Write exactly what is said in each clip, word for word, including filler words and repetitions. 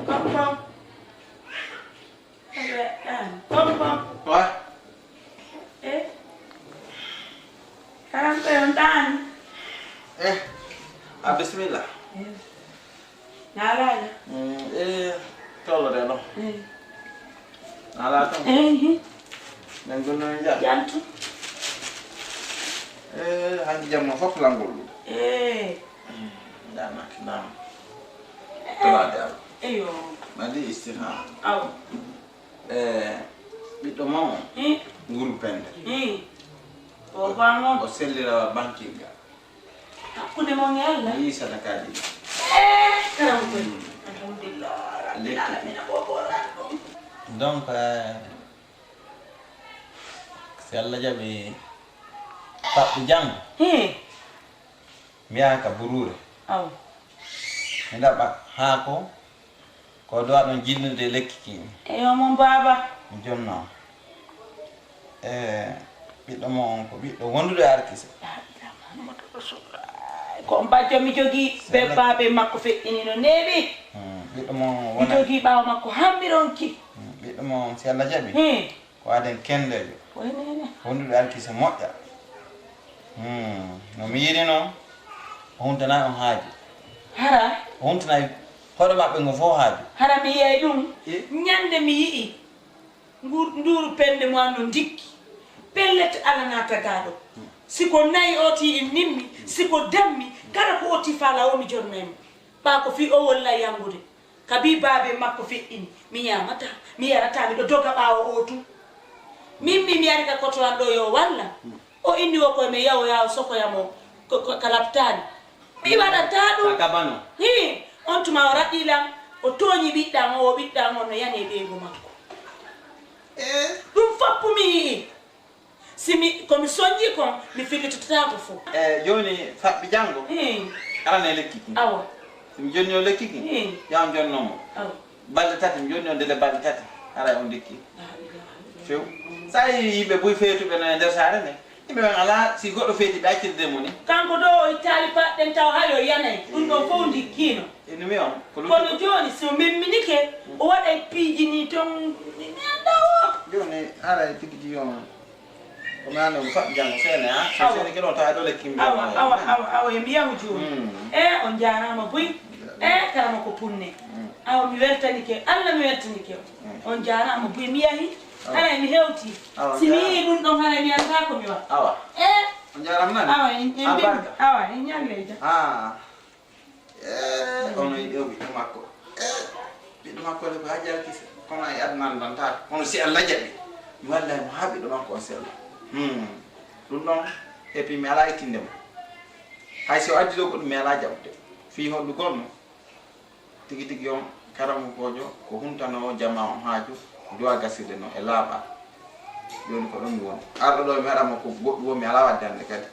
Kom, kom. Aɓe ɗan. Kom, kom. Wa? Eh? Karam ko yon ɗan. Eh? A bismillah. Eh. Naalaaɗo? Mm, eh, tolloɗe ɗo. Eh. Naalaa tan? Eh, eh. Men gonno en jam? Jantu. Eh, hanki jamma fof langol ɗum. Eh. Mm, ndaa naaki naam. Tolaade Allah. Eyo. Madi istihara. Aw. Eh, ɓiɗɗo ma on? Eh. Nguru pende. Eh. O ba mon? O sellira bankirga. Hakkunde mon e Allah. Yii sadakaaji ɗi. Eh, karam koy. Mm. Alhamdulillah, Rabbil Lekki. Alamina, bobo ran ɗum. Donc, eh, si Allah jaɓi, faɓɓi janngo, hmm, mi yaha ka buruure. Aw. Mi ɗaɓɓa haako. Ko ɗo aɗon jinnirde lekki ki? Eyo, mon baaba. Mi jonnoo. E ɓiɗɗo mo on ko ɓiɗɗo wonduɗo e Arkise. La ilaha Muhammadu Rasulullah. Ko on bajjo mi jogii, be baabe makko feƴƴini no neeɓi. Hmm, ɓiɗɗo mo on mi wona jogii ɓaawo makko hammironki. Hmm, ɓiɗɗo mo on, si Allah jaɓi. Hmm. Ko aden kendeejo. Ko e nene. Wondude Arkise moƴƴa. Hmm. No mi yiɗi noon, o huntanaay on haaju. Hara? O huntanaay hoɗo maɓɓe ngo fof haaju. Hara mi yiyay ɗum? E? Ñande mi yi'i ngu-, nduuru pende mo anno ndikki. Pellet alanaa tagaaɗo. Si ko nayi oti in nimmi, si ko dammi, kala ko oti faala o mi jonnay mo. Ɓaa ko fii o wolla yangude. Kabi baabe makko feƴƴini, mi ñaamataa, mi yarataa, miɗo doga ɓaawo o tun. Min mi, mi ari ka koto an ɗo yo wallan. O inni wo koye men yawo yawo sokoya mo ko, ko, ka laptaani. Mi waɗataa ɗum. Ka kabano. Hii, on tuma o raɗii lan, o tooñi ɓiɗɗan o, o ɓiɗɗan on no yani e ɓeyngu makko. Eh? Ɗum foppu mi yi'i. Si mi, ko mi soñji kon, mi fillitotaako fof. E jooni faɓɓi janngo, hmm, aran e lekki kin. Awa. Si mi jonni on lekki kin, hmm, yaw jonnoo mo. Awa. Balɗe tati, mi jonni on dele balɗe tati, haray on ndikki. La ilaha illallah. Few. So a yii yimɓe buy feetuɓe no e nder saare nde, yimɓe ɓen alaa, si goɗɗo feeti ɓe accirde mo ni. Kanko ɗo o ittaali paɗɗen taw hay o yanay. Ɗum ɗon fof ndikkiino. Ene mi on, ko ɗum. Kono jooni, so memminike, o waɗay piiji ni ton, mi anndaa o. Jooni, haray tigi tigi on. Ko mi annda ko faɗi janngo seene, ha? So awa. Seene ke ɗo tawa ɗo lekki mbiya awa, ma. Awa, awa, awa, e mi yahu jooni. Mm. E, on jaaraama buy. E, karama ko punne. Mm. Awa, mi weltanike. Allah, mi weltanike. Mm. On jaaraama buy. Mi yahi. Awa. Haray mi hewti. Awa, si mi yii ɗum ɗon, haray mi anndaa ko mi waɗa. Awa. E. On jaaraama nani? Awa, en, en, albarka. Awa, en ñalle jam. Ah. Eh, ono yiɗi o ɓiɗɗo makko. Eh, ɓiɗɗo makko de ko Hajji Alkise. Kono e aduna ɗon taata. Kono si Allah jaɓi, mi wallay mo haa ɓiɗɗo makko on sella. Hmm. Ɗum ɗon, et puis mi alaa ittinde mo. Hay si o addi ɗo goɗɗum, mi alaa jaɓude. Fii honɗu gonno? Tigi tigi on karamokoojo ko huntanoowo jamaa on haaju, duwa gasirde no e laaɓa. Jooni ko ɗon mi woni. Arɗo ɗo mi haɗa mo ko goɗɗum won, mi alaa waddande kadi.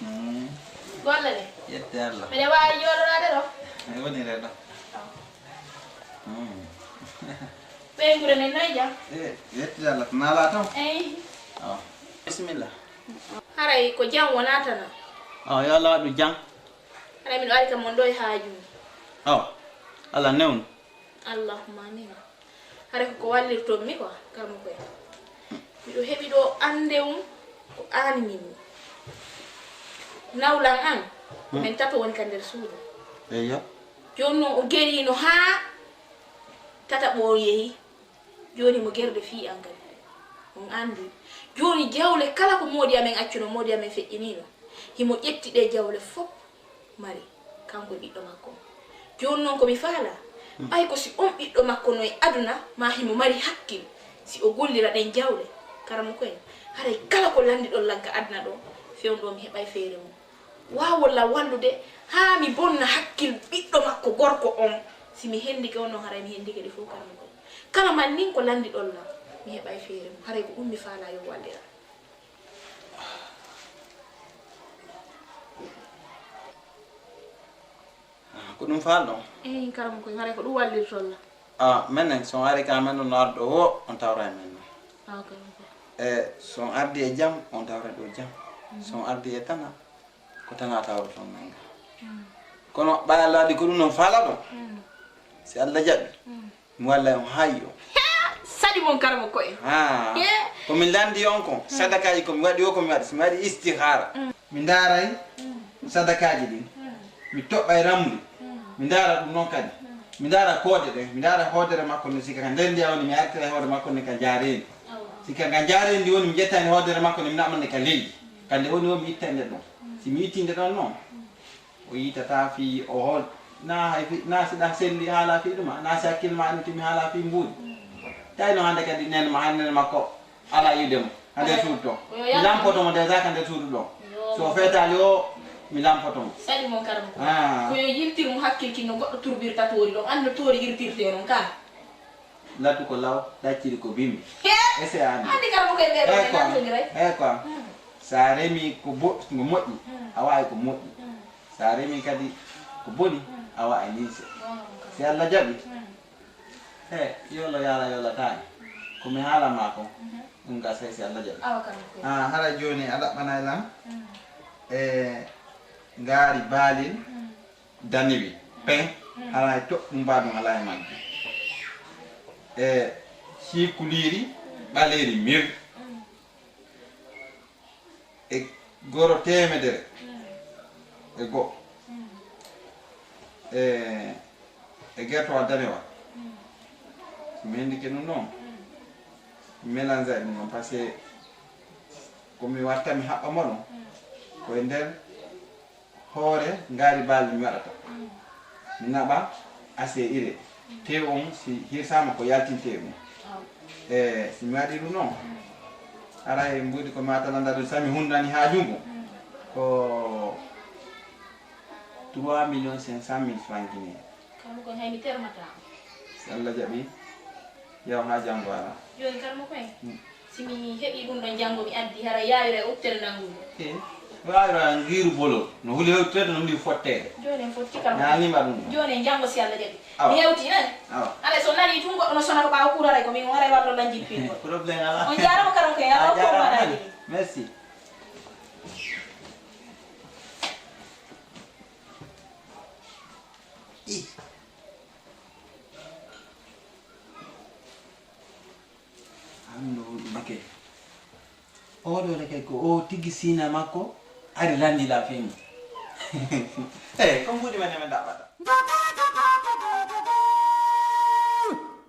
Mm. Golle ɗe? Yette Allah. Mbeɗa waawi jooɗoraade ɗo? E woni reɗo. Mm. Ɓeynguure men noy jam? E, yette Allah, ko naalaa toon? Eyi. Awa. Bisimilla. Haray ko jam wonaa tan? Awa, yo Allah waɗu jam. Haray miɗo ari kam on ɗo e haaju. Awa. Allah newnu. Allahumma amin. Haray ko ko wallirton mi quoi, karamoko en. Miɗo heɓi ɗo annde um ko aan min. Nawlan an, ko min tato woni ka nder suudu. Eyyo. Jooni noon o geriino haa tataɓo on yehi. Jooni mo gerde fii an kadi. On anndi. Jooni jawle kala ko moodi amen accuno, moodi amen feƴƴiniino. Himo ƴetti ɗe jawle fof. Mari, kanko e ɓiɗɗo makko on. Jooni noon ko mi faalaa, ɓay ko si on ɓiɗɗo makko no e aduna, maa himo mari hakkil, si o gollira ɗen jawle, karamoko en, haray kala ko lanndiɗon lan ka aduna ɗoo, fewndo mi heɓay feere mum. Waawon lan wallude haa mi bonna hakkil ɓiɗɗo makko gorko on. Si mi hendike on noon, haray mi hendike ɗi fof, karamoko en. Kala man nin ko lanndiɗon lan, mi heɓay feere mum. Haray ko ɗum mi faalaa yo wallira. Ah, ko ɗum faalɗon? Eyi, karamoko, haray ko ɗum wallirton lan. Ah, menen, so on ari ka men ɗo no arɗo o, on tawra e men ɗo. Ah, karamoko. E so on ardi e jam, on tawra ɗo jam. Mhm. So on ardi e tana, ko tana tawroton men ga. Mm. Kono ɓay Allah waɗi ko ɗum noon faalaɗon. Mm. Si Allah jaɓi, mm. Mi walla on haa yi'on. Saɗi mon karamoko en. Haa. Ko mi lanndi on kon, sadakaaji ko mi waɗi o, ko mi waɗi, si mi waɗi istihara. Mm. Mi ndaaray sadakaaji ɗin. Mm. Mi toɓɓay ramli. Mm. Mi ndaara ɗum noon kadi. Mm. Mi ndaara koode ɗen. Mi ndaara hoodere makko nden, si ka nder ndiya woni, mi artira hoodere makko nden ka njaareendi. Awa. Si ka, ka njaareendi woni, mi ƴettani hoodere makko nden, mi naɓande ka leydi. Ka nde woni o, mi ittay nde ɗon. Mm. Si mi itti nde ɗon noon, mm. O yiitataa fii o hol-, naa hay fii, naa si ɗa selli haala fii ɗuma, naa si hakkille maa ɗum timi haala fii mbuuɗi. Tawi no hannde kadi nene ma, hannde nene makko alaa yi'ude mo. Hannde suudu to. Ko yo mi lampoto mo déjà ka nder suudu ɗo. Yo. So o feetaali o, mi lampoto mo. Saɗi mon karam ko. Ah. Ko yo yiltir mo hakkille kin no goɗɗo turbirta toori ɗon. Anndi no toori irtirtee noon ka. Latu ko law, ɗacciri ko bimbi. He! Ese an. Anndi kala mo koye ɓeeɗo ɓe nantondiray. Eyi quoi. Hmm. Sa remi ko bo-, ko moƴƴi, hmm, a wawi ko moƴƴi. Hmm. Sa remi kadi ko boni, hmm, a wawi ninse. Goonga ɗum kam. Si Allah jaɓi. Hmm. He, yolo yaala yolataani. Ko mi haala ma ko, mhm, ɗum gasay si Allah jaɓi. Awa kam ko. Ah, hara jooni a ɗaɓɓanay lan. Hmm. E ngaari baalin. Hmm. Danewi, pen, mm, haray toɓɓu mbaɗum alaa e majjum. E sikuliiri ɓaleeri mir. Mm. E goro teemedere. Mm. E go. Mm. E, e gertowa danewa. Mm. Mi hendike ɗum noon. Mm. Mi mélange ɗum noon, parce que ko mi watta mi haɓɓa mo ɗum. Mm. Ko e nder hoore ngaari baali mi waɗata. Mm. Mi naɓa assez ire. Mm. Tew on si hirsama ko yaltinte e mum. Aw. E si mi waɗi ɗum noon, mm, aray mbuuɗi ko matalanɗa ɗum, sami hundani haa junngo. Mm. Ko trois millions cinq cent mille francs guinéens. Kam ko hay mi termata. Si Allah jaɓi, yaw haa janngo ara. Jooni karamoko en. Mm. Si mi heɓii ɗum ɗon janngo, mi addi, hara yaawira e uttere nanngude. Eh, mi waawira ngiiru bolol. No huli hewtude, no huli fotteede. Jooni en fotti kam. Ñaanima ɗum. Jooni en janngo si Allah jaɓi. Awa. Mi hewtii, nani? Awa. Aray so nanii tun goɗɗo no sona ko ɓaawo kuuraray ko min on haray wallo lan jippingol. Problème alaa. On jaarama karamoko en, Allah hokku on mana. Merci. Ih. Anndo ɗum kay. Oɗo de kay ko o tigi siina makko ari lanndi la femu. Eh, ko mbuuɗi men e men ɗaɓɓata.